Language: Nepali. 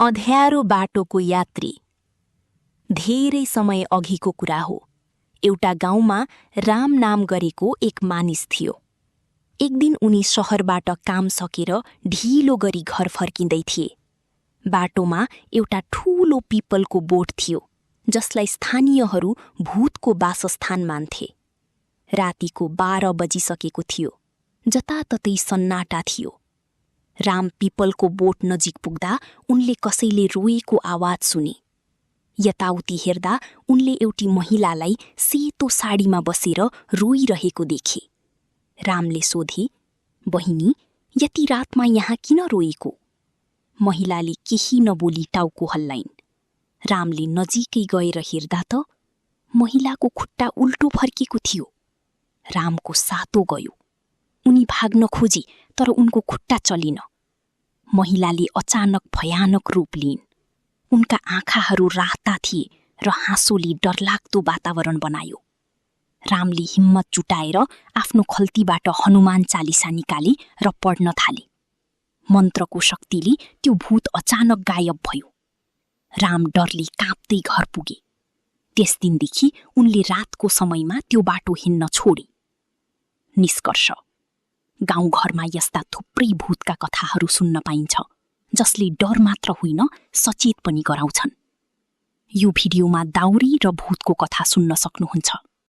अँध्यारो बाटोको यात्री। धेरै समय अघिको कुरा हो। एउटा गाउँमा राम नाम गरेको एक मानिस थियो। एक दिन उनी शहरबाट काम सकेर ढिलो गरी घर फर्किँदै थिए। बाटोमा एउटा ठूलो पिपलको बोट थियो, जसलाई स्थानीयहरू भूतको वासस्थान मान्थे। रातिको 12 बजिसकेको थियो। जताततै सन्नाटा थियो। राम पिपलको बोट नजिक पुग्दा उनले कसैले रोएको आवाज सुने। यताउति हेर्दा उनले एउटी महिलालाई सेतो साडीमा बसेर रोइरहेको देखे। रामले सोधे, "बहिनी, यति रातमा यहाँ किन रोएको?" महिलाले केही नबोली टाउको हल्लाइन्। रामले नजिकै गएर हेर्दा त महिलाको खुट्टा उल्टो फर्केको थियो। रामको सातो गयो। उनी भाग्न खोजे, तर उनको खुट्टा चलिन। महिलाले अचानक भयानक रूप लिइन्। उनका आँखाहरू राता थिए र हाँसोले डरलाग्दो वातावरण बनायो। रामले हिम्मत जुटाएर आफ्नो खल्तीबाट हनुमान चालिसा निकाले र पढ्न थाले। मन्त्रको शक्तिले त्यो भूत अचानक गायब भयो। राम डरले काँप्दै घर पुगे। त्यस दिनदेखि उनले रातको समयमा त्यो बाटो हिँड्न छोडे। निष्कर्ष, गाउँघरमा यस्ता थुप्रै भूतका कथाहरू सुन्न पाइन्छ, जसले डर मात्र होइन, सचेत पनि गराउँछन्। यो भिडियोमा दाउरी र भूतको कथा सुन्न सक्नुहुन्छ।